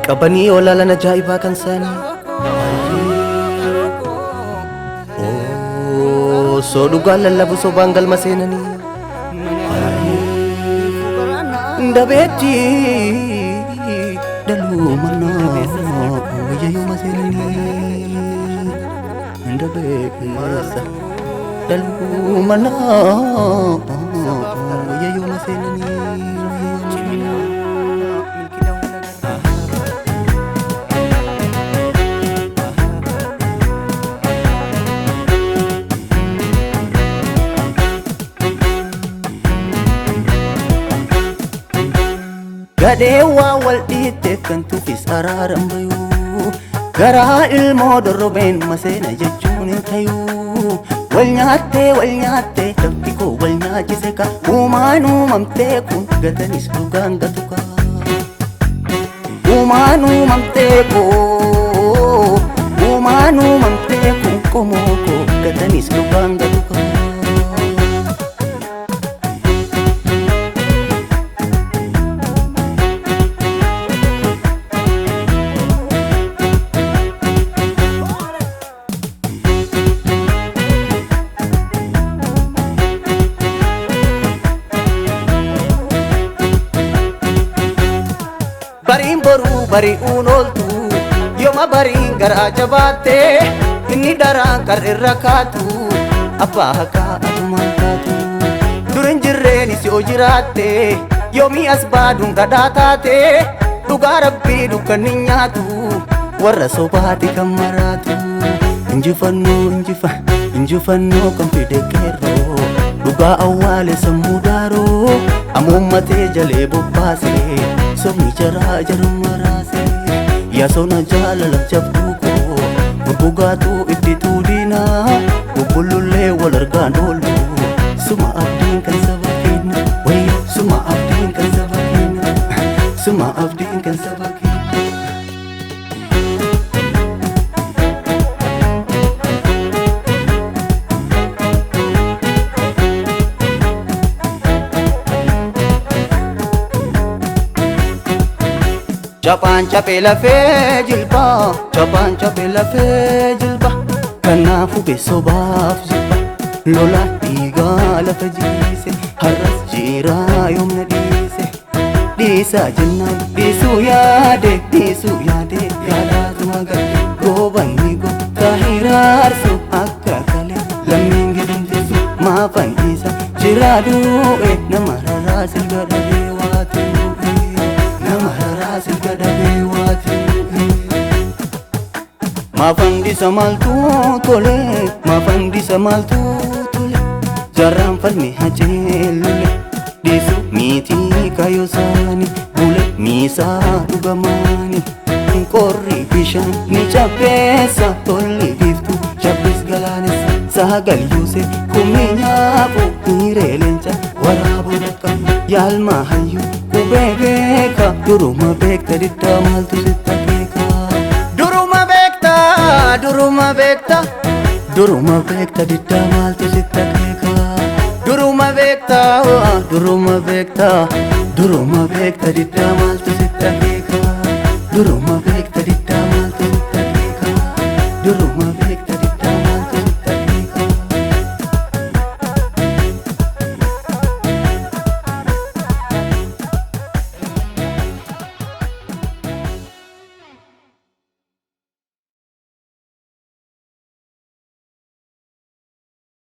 Qabanii olaalan ajaa'ibaa kan isaanii. Osoo dhugaan lallabu sobaan galma seenanii. Dabeetti dhaluu mannaa wayyayyuma seenanii. Dabeessa dhaluu mannaa wayyayyuma seenanii. Gadhee waa wal dhiitteef kan tuufis araaran bayuu. Garaa ilmoo dorrobeen maseena jechuun hin tayuu. Wal nyaattee wal nyaattee lafti koo wal nyaachise ka. Uumaan uumamtee kun gatanis dhugaan gatu ka. Uumaan uumamtee koo uumaan uumamtee kun qomoo koo gatanis dhugaan gatu ka. Bariin boruu bari'uun ooltu yooma bariin garaa jabaatte inni daraan kar irra kaatu abbaa haqaa atumaan taatu. Durin jirreen si oo jiraatte yoomii as baaduun dhadhaa taate dhugaa rabbii dukkanni nyaatu warra sobaati kan maraatu. Injifannoo injifannoo kan fide qeerroo dhugaa awwaale sammuu daaroo amuummatee jalee bobbaase sobni jaraa jaruma raase. Yaa sona jaalala jabduu koo gurgugaatuu itti tuudinaa bubbulullee wal argaan oolu suma abdiin kan saba keenya wayyo suma abdiin kan saba keenya suma abdiin kan saba keenya. Chapaan chapee lafee jilba, chapaan chapee lafee jilba, kanaafuu beesobaaf jilba. Lola dhiigaa lafa jiise, har'as jiraa yoomna dhiise. Dhiisaa jennaan dhiisuu yaade, dhiisuu yaade, yaadaatuma gadde. Goobanni goota hiraarsu akka kalee lammiin gidumteessu maafan dhiisa. Jiraa du'e nama raraa silga dhabee waatu. Nama raraa silga dhabee waatu. Maafandisa maaltu tole, maafandisa maaltu tole, jarraan falme haceelule. Dhiisu miitii kaayoo saani, bule miisaa dhugamaani. Qorri bishaan ni cabbeessa, tolli biiftuu cabbis galaanessa. Sagal yuuse kumni nyaafu hiiree leenca waraabuu dhaqqabu. Yaalma hayyuu qubee beeka, duruma beekta diddaa maaltu sitti akeeka. Duruma beekta, duruma beekta, duruma beekta diddaa maaltu sitti akeeka. Duruma beekta, duruma beekta, duruma beekta diddaa maaltu sitti akeeka. Duruma